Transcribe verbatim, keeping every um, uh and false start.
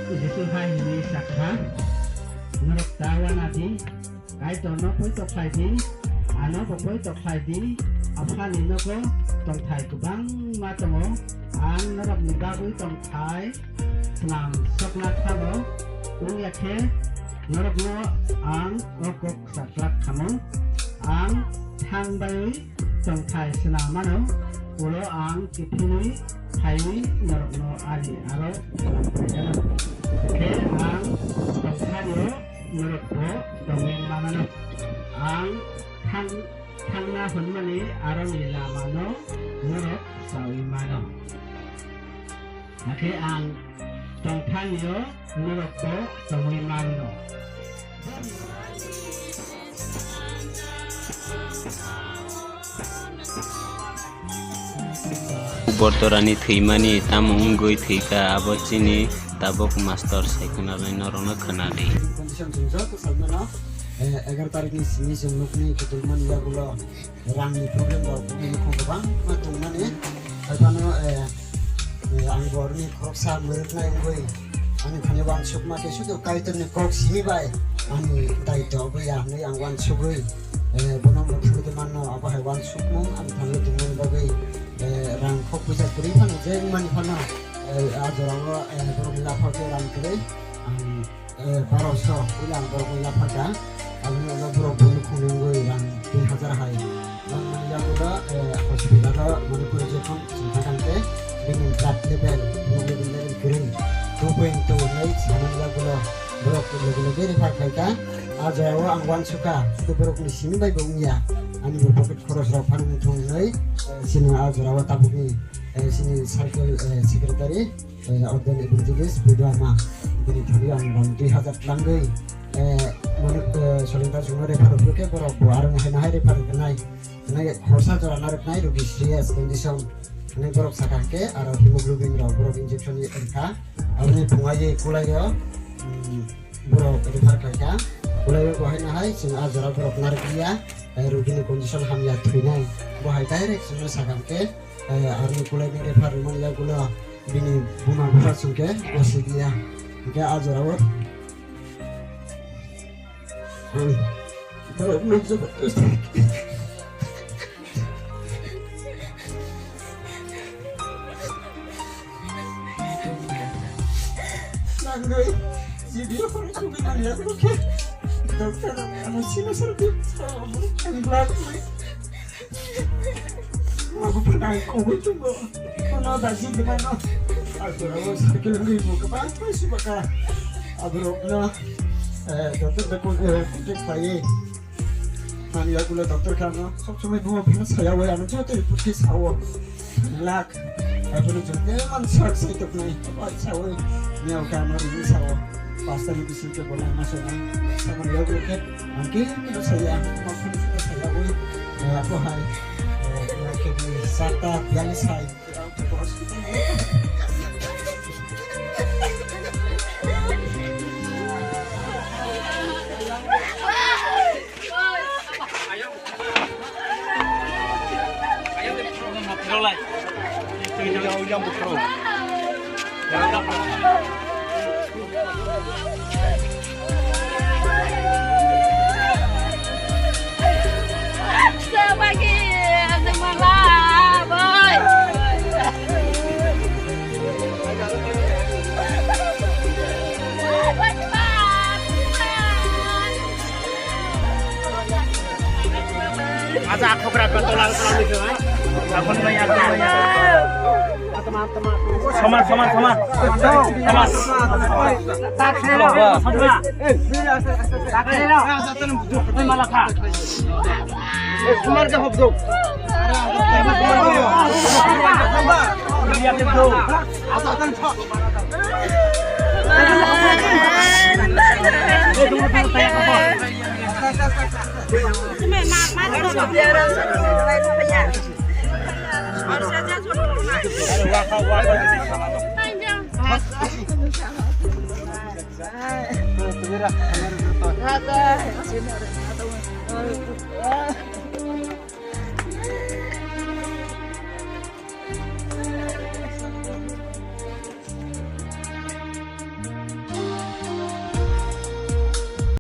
Jisu hai hwnwi sakha, "Norok ta wana di, Kaitorno poito khlai di, ano bo poito khlai di, Aphani nogo tongthai kwbangma tongo, ang norokni bagwi tongthai swnam sokna thano, wngya khe norokno ang o kok saklak khamung, ang thang baiwi tongthai swnam mano, ulo ang kiphilwi phaiwi norokno ani aro swnam phaigano. Khe ang tongthanio norokbo tongwi manano. Ang thang-, thangna hwnmani aroni lamano norok saui mano. Hakhe ang tongthanio norokbo tongwi manno. Bortorani thwimani tamo wngwi thwikha, abo chini tabuk mastor sai khwnarnai norokno khwnadi. Condition chwng joto salmano, eh, egaroh tarikni simi chwng nukni kutulmani yagulo. Rangni problem rok bini khong kwbangma tongmani. Haiphano, eh, eh, ang borokni khoroksa mwrwknai wngwi ani thani uansukma khe sudu Kaitorni kok simi bai ani daitw wngwi ya hwnwi ang uansugwi, eh, bono mwthangwi tongmano. Abo hai uansukmung ani thani tongmani bagwi, eh, rang khok puisa kwrwi phano je wngmani phano, eh, a jorao, eh, borokni lapha khe rang kwrwi ang eh, baro so, puila ang borok wngya phaikha. Aboni ulo borok bo nukhung nungwi rang dui hazar hai. Rang manya ulo, eh, hospital o Manipur je phone chwng thangkhe bini blood level, hemoglobin level kwrwi two point two hinwi sanani yagulo borok loge loge refer khlaikha. A jorao ang uansukha, tei borokni simi bai bo wngya. Ani bo pocket khoros rok phano wngthung hinwi, eh, chini a jorao tabukni, eh, chini circle, eh, secretary eh, Ordain Evangelist Budhuama, bini thani ang rang dui hazar tlangwi, eh, mane, eh, Solingta chwngno refer rwkhe borok bo aro hai nahai refer rwnai, nai khorsa jora narwknai rogi serious condition, nai borok sakha khe aro hemoglobin rok borok injection rwkha, aboni phungai kulaio, mm, borok refer khlaikha, kulaio bo hai nahai chwng a jora borok narwkliya, eh, rogini condition hamya thwinai, bo hai direct chwngno sakha khe, eh, aroni kulaini refer rwmani yagulo bini buma bupha chwngkhe gosi dia. Hwnkhe a jorao ang borokno joto nangwi G D O khorok sugwi manya khe doctor ano sino sardi ang blood Mabu pernah kogoi tunggu. Kono daji dengan no. Aduh, cycle ini mau ke mana sih baka? Aduh, no. Eh, dokter dekun, eh, kutik pai. Mani aku lah dokter kan no. Sok somoi bunga pernah saya wai anu jatuh di putih sawo. Lak. Aduh, jatuh man sak saya tu nai. Apa sawo? Ni aku kan no ini sawo. Pasta ni bisin ke bola masuk nai. Sama dia aku ke. Angke saya, maksud saya, oi, eh, apa hai, eh, angke di sata bialis hai. Acha, akhokra ko tolang tolang ni khe. Akhon mai, akhon mai. Saman, saman, saman. Saman. Saman. Sumar ka hobdo.